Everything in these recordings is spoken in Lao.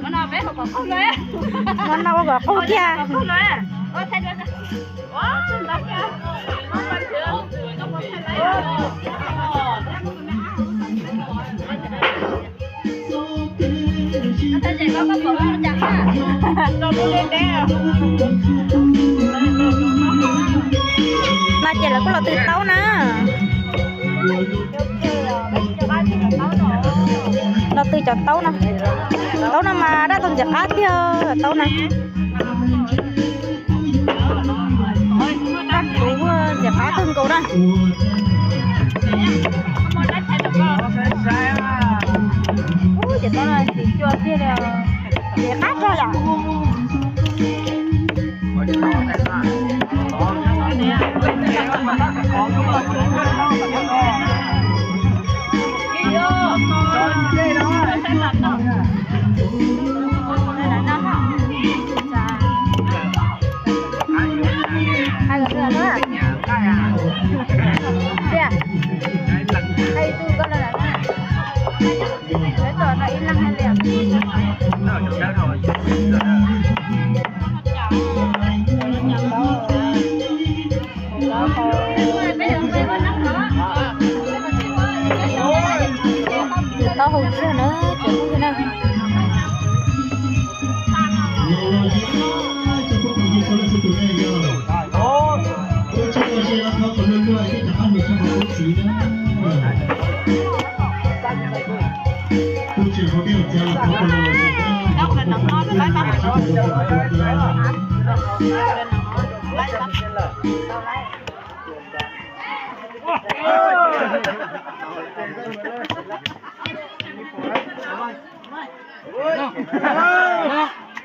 ມັນເອົາໄປເຂົາກໍເຂົ້າເລີຍ ມັນເອົາກໍເຂົ້າເກຍ ເອີ ໄທດ້ວຍ ມາເຈັດແລ້ວກໍລໍຕື່ນເຕົ້ານະ ລໍຕື່ນຈາກເຕົ້ານະ ເຕົ້ານະມາ ດາຕົນຈາກອາດເດີ ເຕົ້ານະ.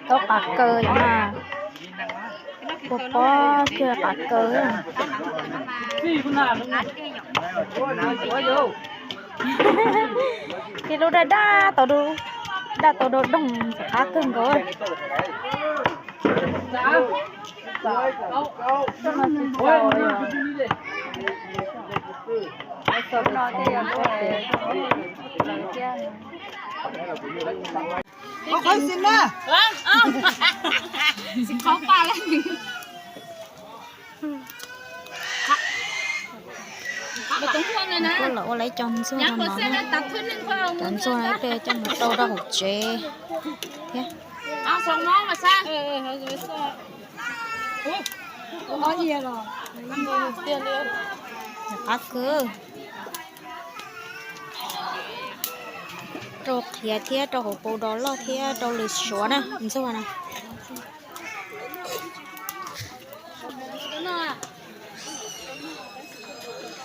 ໂຕະປາເກີນະ ບໍ່ພໍເທື່ອປາເກີນະ ທີ່ຮູ້ໄດ້ດາໂຕດູ ດາໂຕໂດດົງປາເກີນໂກຍ. ບໍ່ຄ່ອຍຊິນະ ເອົ້າ ຊິເຂົ້າປ່າແລ້ວ ບໍ່ຕ້ອງຫ່ວງເລີຍນະ ກໍລະໂອໄລຈອມຊ່ວຍ ຍັງບໍ່ເສັດນະ ຕັກຂຶ້ນໜຶ່ງ ຄ່ອຍເອົາມື ຈອມຊ່ວຍເປັນຈອມໂຕດອກເຈ ເອົາສອງໝໍມາຊະ ເອີ ເອີ ເຮົາຈະໄປຊອກ ໂອ້ ເອົາເອຍເນາະ ມັນບໍ່ເຕັມເລີຍ ພັກຄື ໂຕເຄຍເທຍ ໂຕໂຫໂປດອລເທຍ ໂຕລິຊວນະ ມັນຊະວ່ານະ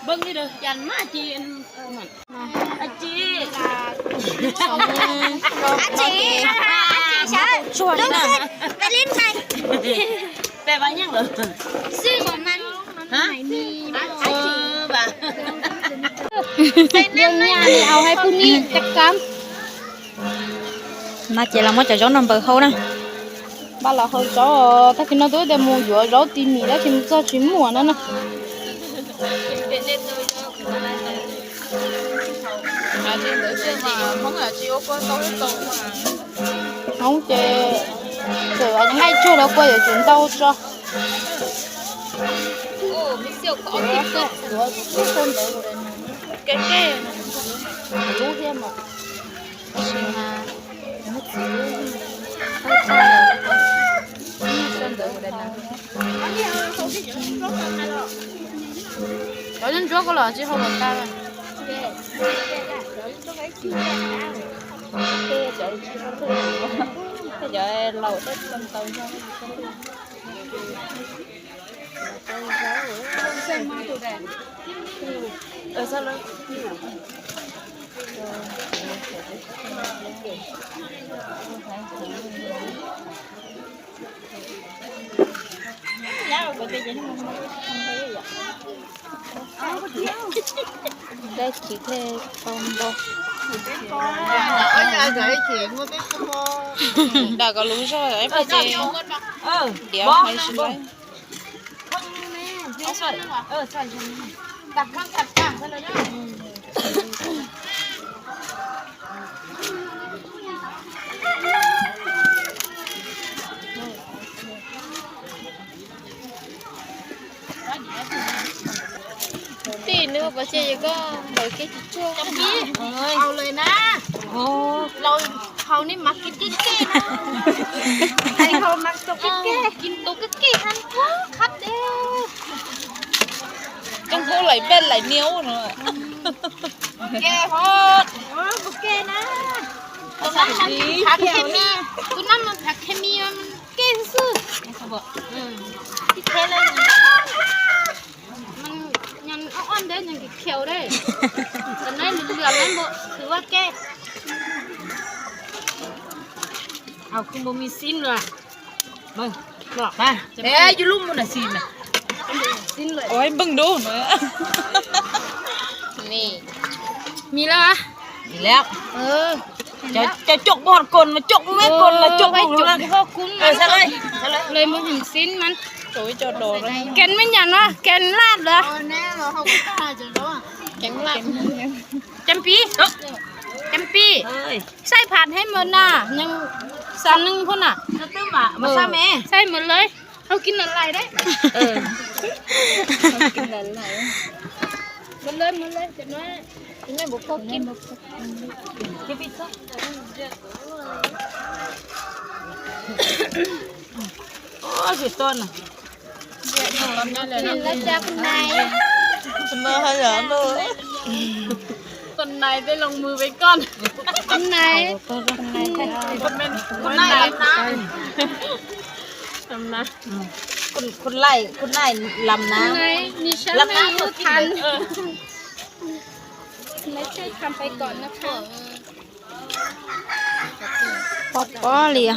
ເບິ່ງນີ້ເດີ ຢັນມາຈີນ ອາຈີ ອາຈີ ອາຈີ ຊວນນະ ໄປຫຼິ້ນໄປ ແປວ່າຫຍັງເດີ ຊື່ຂອງມັນ ຮະ ເອີ ບາ ເລື່ອງຫຍ້ານີ້ເອົາໃຫ້ຜູ້ນີ້ຈັດການ ມາເຈລາມາຈະຍ້ອນນຳເບີເຮົານະ ບາລາເຮົາເຈົ້າ ຖ້າກິນເອົາໂຕແຕ່ໝູຢູ່ເຈົ້າຕີໝີແລ້ວຊິເຈົ້າຊິໝວນນັ້ນນະ ເຮົາເຈ ເຈີອັນງ່າຍຈຸແລ້ວກວ່າຈະເຈົ້າເຈົ້າ Có nhân chuốc có lỏ chứ không có ta. Thế giờ lẩu Tết con tàu. Đây chỉ thuê con bông. Đã có lũ rồi, em phải đi. Ờ, đi, bông, phải bông. Không, nè, nè, xoay. Ờ, xoay, xoay. Đặt khăn, đặt cẳng ra rồi nhá. Tí nữa bà chị có đợi cái chuông. Chăm đi. Ơi. Ao lời na. Ồ. Lâu. ເຂົານີ້ມັກກິນເກ້ໆນະ ໃຫ້ເຂົາມັກຕົກເກ້ໆ ກິນຕົກເກ້ໆຫັ້ນໂອ້ຄັກເດ້ ຈັ່ງຜູ້ໄຫຼແບນໄຫຼໜຽວເນາະ ແກ່ໂພດ ໂອ້ ບໍ່ແກ່ນະ ຕົວນັ້ນມັນຜັກເຄມີ ຕົວນັ້ນມັນຜັກເຄມີ ມັນເກ້ຊື່ໆ ເຂົາບອກ ອືມ ທີ່ແທ້ແລ້ວ ມັນຍັງອ່ອນໆເດ້ ຍັງຂຽວເດ້ ແຕ່ໃນເຫຼືອງນັ້ນບໍ່ຖືວ່າແກ່ ເອົາຄືບໍ່ມີຊີ້ນວະ ເບິ່ງ ບອກມາ ເອີ ຢູ່ລຸ່ມພຸ້ນນະຊີ້ນນະ ຊີ້ນເລີຍ ໂອ້ຍ ເບິ່ງດູ ນີ້ ມີແລ້ວຫວາ? ນີ້ແລ້ວ ເອີ ເຈົ້າ ເຈົ້າຈົກບໍ່ຮອດກົ້ນ ມາຈົກແມ່ນກົ້ນລະ ເອີ ຈົກບໍ່ຮອດກົ້ນ ເອີ ໃສ່ເລີຍ ໃສ່ເລີຍ ເລີຍບໍ່ເຫັນຊີ້ນມັນ ໂອ້ຍ ເຈົ້າດອກ ແກ່ນແມ່ນຫຍັງວະ ແກ່ນລາດເດີ ເອີ ແນ່ເນາະ ເຮົາກໍຕາຍຈະເນາະ ແກ່ນລາດ ຈຳປີ ເອີ ຈຳປີ ເອີຍ ໃສ່ຜັດໃຫ້ໝົດນະ ຍັງສາມໜຶ່ງພຸ້ນນະ ເອົາຕື່ມມາ ເອີ ມາຊະແມ່ ໃສ່ໝົດເລີຍ ເຮົາກິນຫຼາຍໆໄດ໋ ເອີ ເຮົາກິນຫຼາຍໆ ໝົດເລີຍ ໝົດເລີຍ ຈັກໜ້ອຍ ແມ່ບໍ່ພໍກິນ ເກັບອີກຊະ ໂອ້ຍ ຊິຕົ້ນນະ ເດືອດຮ້ອນແລ້ວເນາະ ແລ້ວຈັບໃນ ສະເໜີໃຫ້ເນາະ ຄົນໃນໄດ້ລົງມືໄວ້ກ່ອນ ຄົນໃນ ຄົນໃນ ຄົນໃນລຳນາ ລຳນາ ອືມ ຄົນ ຄົນໄລ່ ຄົນໃນລຳນາ ຄົນໃນ ມີຊັ້ນໃນຢູ່ທັນ ເອີ ຄົນໃນຊ່ວຍທຳໄປກ່ອນນະຄະ ປອບປອເລຍ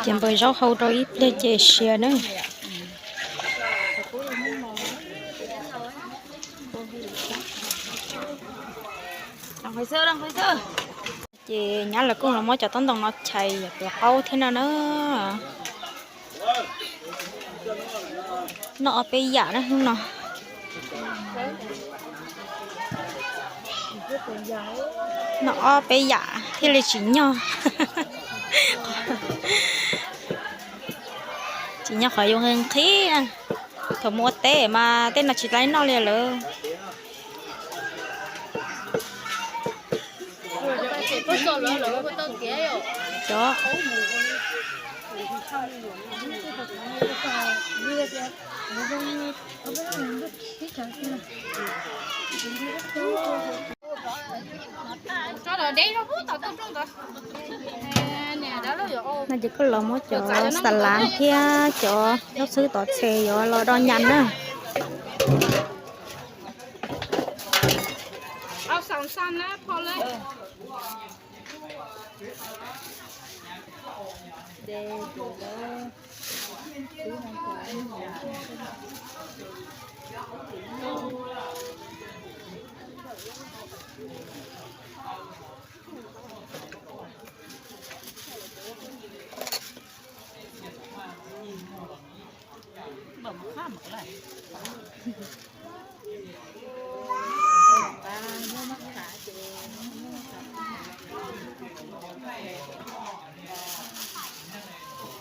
Kem bơi rau hầu rau ít lên chè xìa nữa. Đang phải sơ, đang phải sơ. Chè nhá là cũng là món chả tón tòng nó chảy, chả tía hâu thế nào nữa. Nó ở bên dạ đó, nó. Nó ở bên dạ, thế là chỉ nho. Chỉ nho khỏi dùng hơn khi nè. Thôi mua té mà té nó chỉ lấy nó liền lắm. Chó. Nó chỉ có lò mối chó xà lan kia, chó gốc xứ tỏ xe gió lo đo nhăn á. Ao sẵn sàng á, Paul ơi.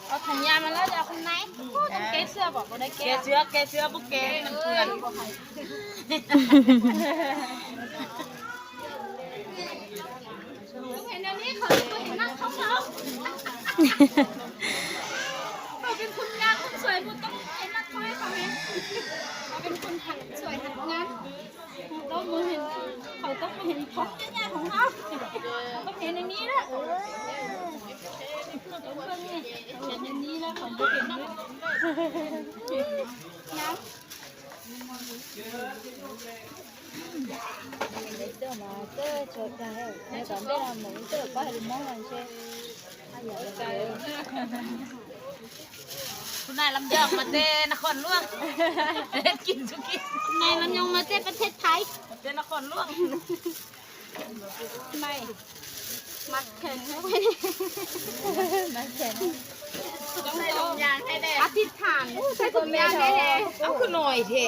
ເອົາຖັງຢາມາແລ້ວ ຈະເອົາຂ້າງໃນ. ໂອ້ ຕ້ອງແກະເສື້ອບໍ? ບໍ່ໄດ້ແກະ ແກະເສື້ອ ແກະເສື້ອ ບໍ່ແກະ ມັນເປື້ອນ. ເຫັນແນວນີ້ເຂົາບໍ່ເຫັນມັກຂອງເຮົາ. ເຂົາເປັນຄົນງາມຄົນສວຍ ບໍ່ຕ້ອງໃຫ້ມັກເຂົາ ໃຫ້ເຂົາເຫັນ. ເຂົາເປັນຄົນຫັກສວຍຫັກງາມ ເຂົາຕ້ອງບໍ່ເຫັນ ເຂົາຕ້ອງບໍ່ເຫັນຂອງໃຫຍ່ໆຂອງເຮົາ. ເຂົາຕ້ອງເຫັນແນວນີ້ລະ ເອີ ເຂົາເບິ່ງນີ້ ເຫັນແນວນີ້ລະ ເຂົາບໍ່ເຫັນເລີຍ ງາມ. Monitor, monitor, cho ta, ta còn biết là monitor có hình món ăn xe. ຄຸນນາຍລຳຢອງມາແຕ່ນະຄອນຫຼວງ ເຮັດກິນສຸກີ. ນາຍລຳຢອງມາແຕ່ປະເທດໄທ ແຕ່ນະຄອນຫຼວງ. ນາຍ ມັດແຂນເຮົາໄວ້ ມັດແຂນ ຕ້ອງໃສ່ຖົງຢາງໃຫ້ແດ່ ອະທິດຖານ ໃສ່ຖົງຢາງໃຫ້ແດ່. ເອົາ ຄືໜ້ອຍແທ້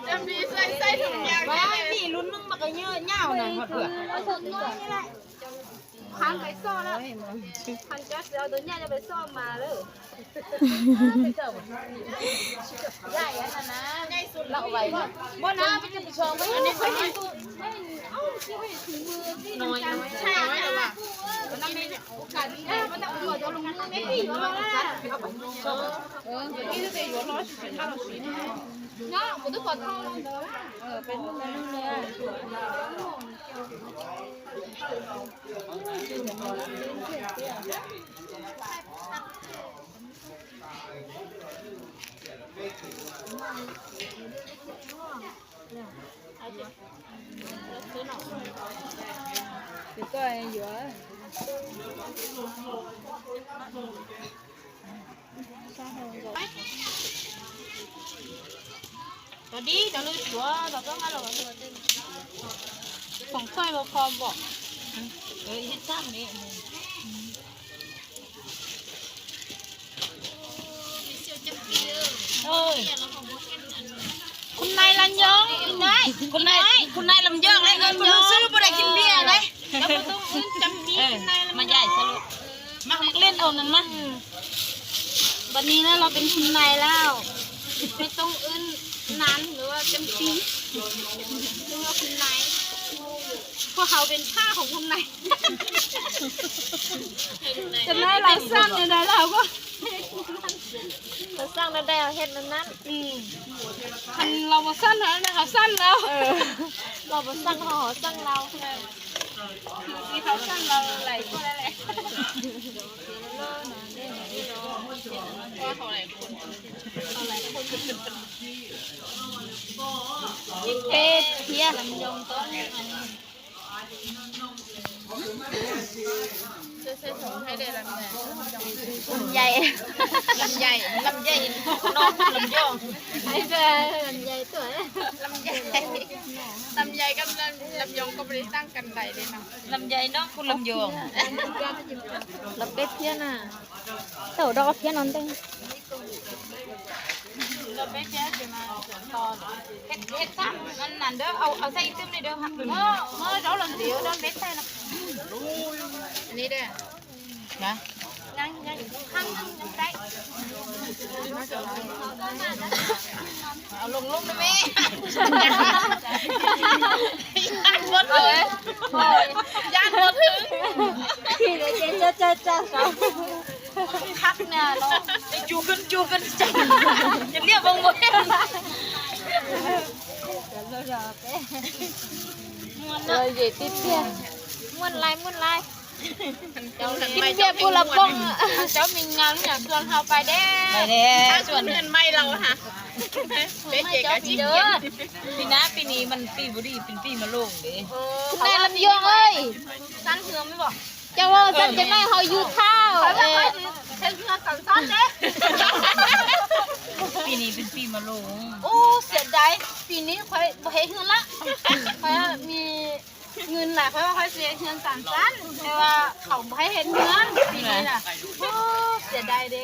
ຈຳດີໃສ່ ໃສ່ຖົງຢາງໃຫ້ແດ່. ມີລຸ້ນໜຶ່ງມັນກໍເຍອະຍາວນະ ຮອດເພື່ອ ເອົາຖົງນ້ອຍນີ້ແຫຼະ ພັນໄປຊ້ອນແລ້ວ ຄັນເຈົ້າຊິເອົາໂຕໃຫຍ່ ຈະໄປຊ້ອນມາເລີຍ. ໃຫຍ່ອັນນັ້ນນະ ໃຫຍ່ສຸດລະເອົາໄວ້ເນາະ. ບໍ່ນະ ມັນຈະໄປຊອງໄວ້ ອັນນີ້ຂ້ອຍເຫັນ ນ້ອຍ ນ້ອຍ ນ້ອຍແລ້ວວ່າ ມັນມີໂອກາດທີ່ມັນຕ້ອງເອົາຕົວລົງມືແມ່ນຕິວ່າ ເອີ ເນາະ ບໍ່ຕ້ອງຂໍໂທດ ເອີ ເປັນມື້ໜຶ່ງເລີຍ. ຕອນນີ້ເຈົ້າລືມຕົວ ເຈົ້າຕ້ອງມາລະວັງຕົວເຕັມ ຂອງຂ້ອຍບໍ່ພ້ອມບໍ? ເອີ ເຮັດຊ້ຳນີ້ ເອີຍ ຄຸນນາຍລຳຢອງ ອີ່ນ້ອຍ ຄຸນນາຍ ຄຸນນາຍລຳຢອງ ໄດ້ເງິນບໍ່ຮູ້ຊື້ ບໍ່ໄດ້ກິນເບຍໄດ໋. ເຈົ້າບໍ່ຕ້ອງອື່ນຈຳປີ ເອີ ມາໃຫຍ່ຊະລູກ ມາ ມາຫຼິ້ນເອົານັ້ນມາ. ບັດນີ້ນະ ລາວເປັນຄຸນນາຍແລ້ວ ບໍ່ຕ້ອງອື່ນນານ ຫຼືວ່າຈຳປີ ຫຼືວ່າຄຸນນາຍ ພວກເຮົາເປັນຂ້າຂອງຄຸນນາຍ. ຈະໄດ້ລາວສັ່ງແນວໃດລາວກໍ ລາວສັ່ງແນວໃດເຮົາເຮັດແນວນັ້ນ. ອືມ ຄັນລາວບໍ່ສັ່ງເຮົາ ເຮົາສັ່ງລາວ. ເອີ ລາວບໍ່ສັ່ງເຮົາ ເຮົາສັ່ງລາວ. ເອີ ຄືຊິເຮົາສັ່ງລາວຫຼາຍຄົນແລ້ວແຫຼະ ເພາະວ່າເຂົາຫຼາຍຄົນ ເຂົາຫຼາຍຄົນ. ເປັດເພຍ ລຳຢອງຕ້ອງ ໃສ່ຖົງໃຫ້ແດ່ ລຳໃຫຍ່ ລຳໃຫຍ່ ລຳໃຫຍ່ ນ້ອງລຳຢອງ ລຳໃຫຍ່ຕົວ ລຳໃຫຍ່ ລຳໃຫຍ່ກັບລຳ ລຳຢອງກໍບໍ່ໄດ້ຕ່າງກັນຫຼາຍເດ້ເນາະ. ລຳໃຫຍ່ນ້ອງຄຸນລຳຢອງ ລະເປັດເພຍນະ ໂຕດອກເພຍນອນເຕັງ ລະເປັດເພຍຊິມາຕອນ ເຮັດ ເຮັດຊ້ຳອັນນັ້ນເດີ ເອົາ ເອົາໃສ່ອີກຕື່ມໜ້ອຍເດີ ຜັກ ເອີ ເອີ ເອົາລຳດຽວ ດອກເປັດໃສ່ນະ ອັນນີ້ເດີ ນະ ຍັງ ຍັງ ຂ້າງໜຶ່ງຍັງໄດ້ ເອົາລົງ ລົງນະແມ່ ຢ້ານບໍ່ເຖິງ ຢ້ານບໍ່ເຖິງ ທີ່ເດເຈ ຈ້າ ຈ້າ ຈ້າ ຄັກນະເນາະ ຈູກັນ ຈູກັນ ຈະລຽບເບິ່ງບໍ່ເຫັນ ມ່ວນເນາະ ເອີ ເຢຕິດເພຍ ມ່ວນຫຼາຍ ມ່ວນຫຼາຍ. ກິນເບຍຜູ້ລະປ່ອງ ເຈົ້າມີງານຫຍັງຊວນເຮົາໄປເດ້ ໄປເດ້ ຊວນເຮືອນໃໝ່ລາວຫາ ເປັນເອກະຈິງ ປີໜ້າປີນີ້ມັນປີບໍ່ດີ ເປັນປີມະໂລງເດ້. ເອີ ຄຸນນາຍລຳຢອງເອີຍ ຊັ້ນເຮືອນແມ່ນບໍ່? ເຈົ້າເວົ້າຊັ້ນ ເອີ ຈັ່ງໃດເຮົາຢູ່ທ້າວ ເອີ ເຮັດເຮືອນສັ້ນໆເດ້ ປີນີ້ເປັນປີມະໂລງ. ໂອ້ ເສຍດາຍ ປີນີ້ຂ້ອຍບໍ່ເຮັດເຮືອນລະ ຂ້ອຍມີ ເງິນຫຼາຍ ຂ້ອຍວ່າຂ້ອຍຊິເຮັດເຮືອນສາມຊັ້ນ ແຕ່ວ່າເຂົາບໍ່ໃຫ້ເຮັດເຮືອນປີນີ້ນະ. ໂອ້ ເສຍດາຍເດ້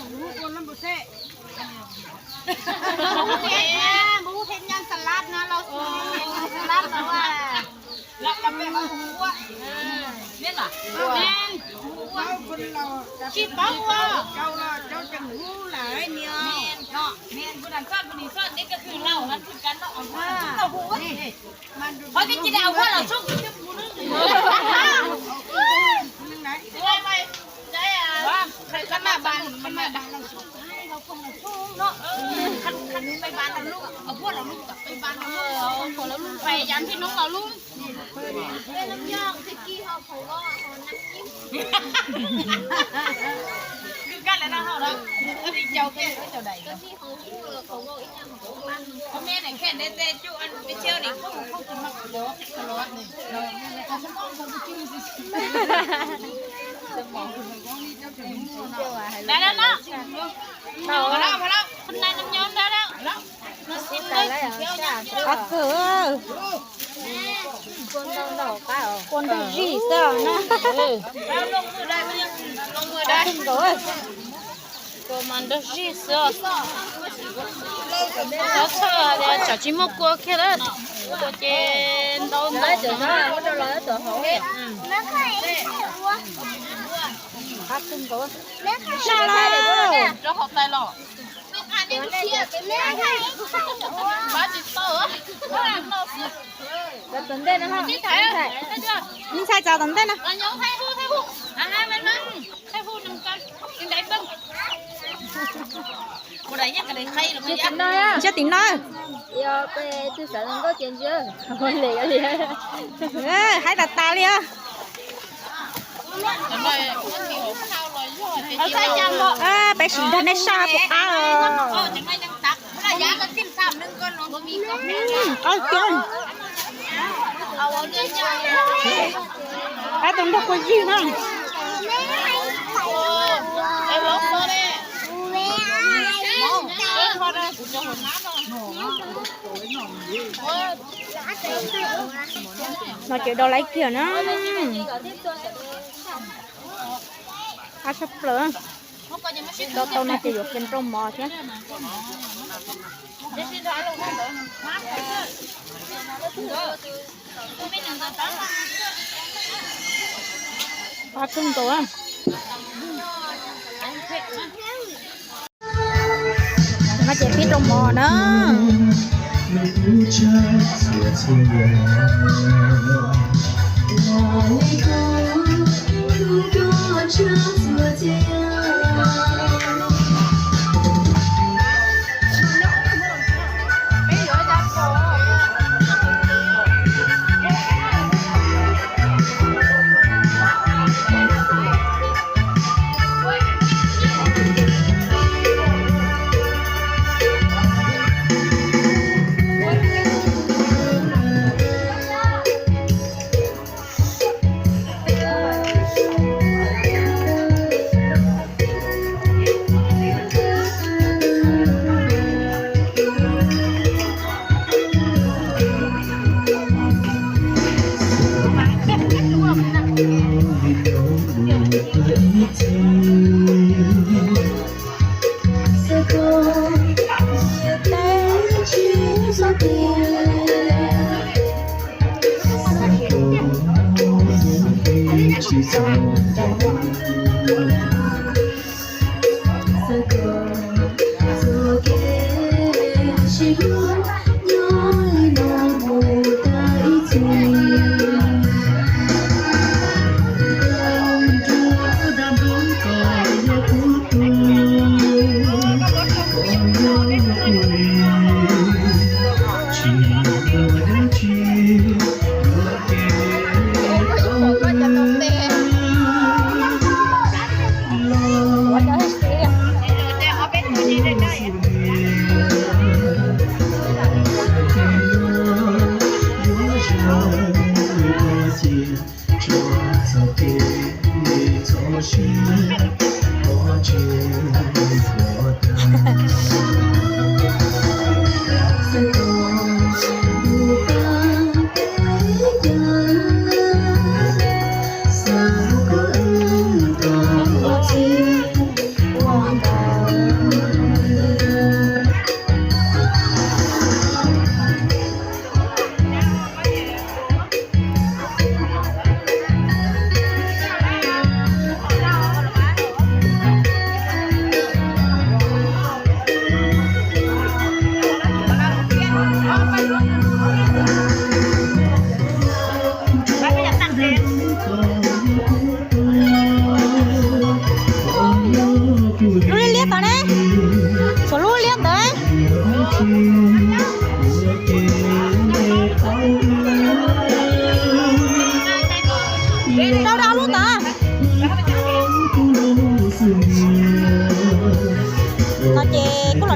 ບໍ່ເຮັດຫຍັງ ບໍ່ເຮັດຫຍັງ ສະຫຼັດນະ ລາວສະຫຼັດ ລາວວ່າ ລະ ລະແມ່ນວ່າຫົວ ເອີ ແມ່ນບໍ່? ແມ່ນ ຄິດບໍ່ວ່າ ເຈົ້າລະ ເຈົ້າຈັ່ງຮູ້ຫຼາຍແນວ ແມ່ນເນາະ ແມ່ນ ຜູ້ນັ້ນສອນ ຜູ້ນີ້ສອນ ນີ້ກໍຄືລາວ ມັນຄືກັນເນາະ ເອົາ ເອີ ເອົາຮູ້ ນີ້ ມັນ ຂ້ອຍກໍຊິໄດ້ເອົາຫົວລາວສົ່ງອີກຜູ້ໜຶ່ງ ຜູ້ໜຶ່ງໄດ໋ ໄດ້ ໄດ້ ອັນ ຄັນມາບ້ານ ຄັນມາບ້ານລາວສົ່ງ ໃຫ້ລາວສົ່ງລາວສົ່ງເນາະ ເອີ ຄັນ ຄັນໄປບ້ານລາວລຸງ ເອົາຜົວລາວລຸງ ໄປບ້ານລາວລຸງ ເອີ ເອົາຜົວລາວລຸງ ໄປຢາມພີ່ນ້ອງລາວລຸງ ເປັນນ້ຳຍອງ ແຕ່ກີ້ເຮົາ ເຂົາເວົ້າວ່າເຮົານ້ຳຈິ້ມ ຄືກັນແຫຼະເນາະ ເຮົາເນາະ ເຈົ້າແກ່ເຈົ້າໃດ ເຈົ້າທີ່ເຮົາຮູ້ ເຂົາເວົ້າອີຫຍັງ ເຂົາກໍຟັງ ເຂົາແມ່ນແຂນໄດ້ແຕ່ຈຸອັນໄປທ່ຽວນີ້ ເຂົາ ເຂົາຈະມັກຢອກຕະຫຼອດນີ້ ເຂົາສະໝອງເຂົາບໍ່ຈື່ຊື່ໆ ໄດ້ແລ້ວເນາະ ພໍແລ້ວ ພໍແລ້ວ ຄົນໃນນ້ຳຍອງໄດ້ແລ້ວ ມາຊິມເລີຍ ປາເກີ ກວນເອົາດອກ ກວນດອກຈີ່ເຈົ້ານະ ເອີ ເອົາລົງມືໄດ້ບໍ່ ຍັງລົງມືໄດ້ ປາເກີ ກວນມັນດອກຈີ່ເຈົ້າ ເຈົ້າເທື່ອແລ້ວ ເຈົ້າຊິມາກົວແຄ່ລະ ກົວເຈນດອກ ໄດ້ເຈົ້ານະ ມັນຈະລອຍເຈົ້າເຮົາ ອືມ ປາເກີ ລາວ ເຈົ້າເຮົາໄຕຫຼໍ Ba chỉ tơ. Ba tấn đây nữa hả? Mình xài cháo tấn đây nè. Anh nhớ thay hút, thay hút. À, hai bên má. Thay hút năm cân. Anh đáy cân. Cô đáy nhá, cái đáy khay là chưa tính nơi á. Chưa tính nơi. Yo, pe, tư sản có tiền chưa? Hôn lệ cái gì? Ê, hãy đặt tài đi á. ເອີ ໄປສີທັນໄດ້ຊາບປະກາ ເອີ ເອົາຕົງດອກໂກຈີນະ ມາເຈີດອກໄລກຽວນະ. ອາ ຊະເປີ ເຈົ້າ ເຈົ້າໜ້າຈະຢູ່ເປັນໂຕໝໍເທື່ອ ປາຄຶ່ງໂຕ ມາເຈັບພິດລົງໝໍເດີ.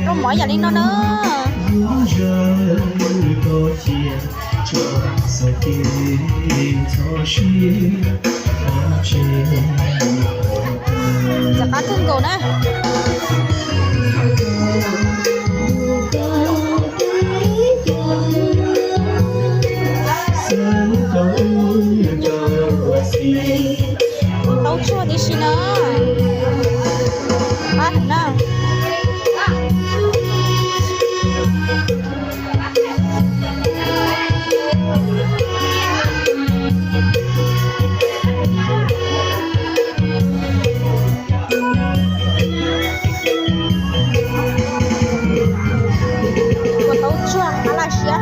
Rau mối giả linh non ơ. Giặc cá thương cầu nè. Tau chua tí xíu nữa. Bát nữa. Tua tau chua, ala sia.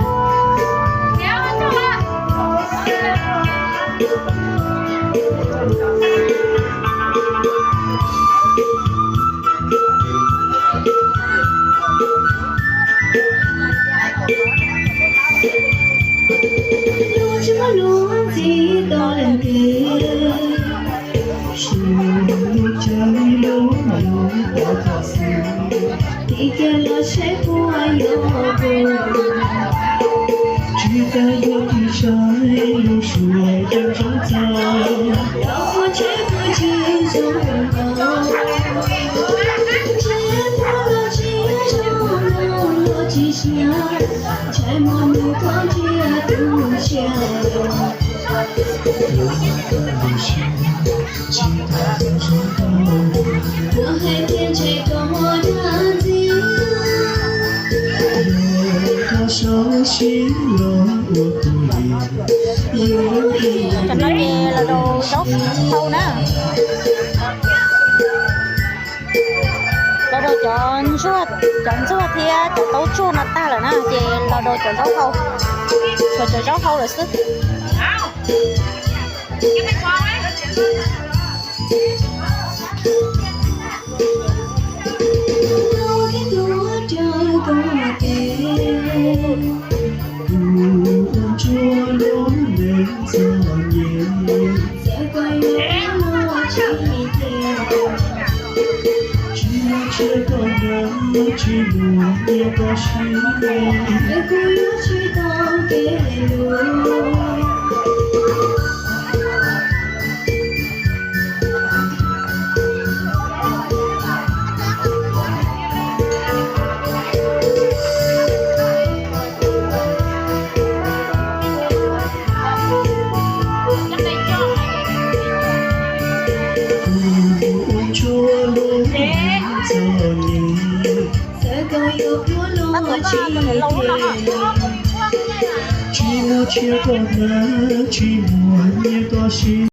Chăm lắm kìa, là đồ dấu thâu nè. Là đồ chọn suốt, chọn suốt thì chọn tấu suốt nó ta rồi nè, thì là đồ chọn dấu thâu. Rồi chọn dấu thâu rồi xứ.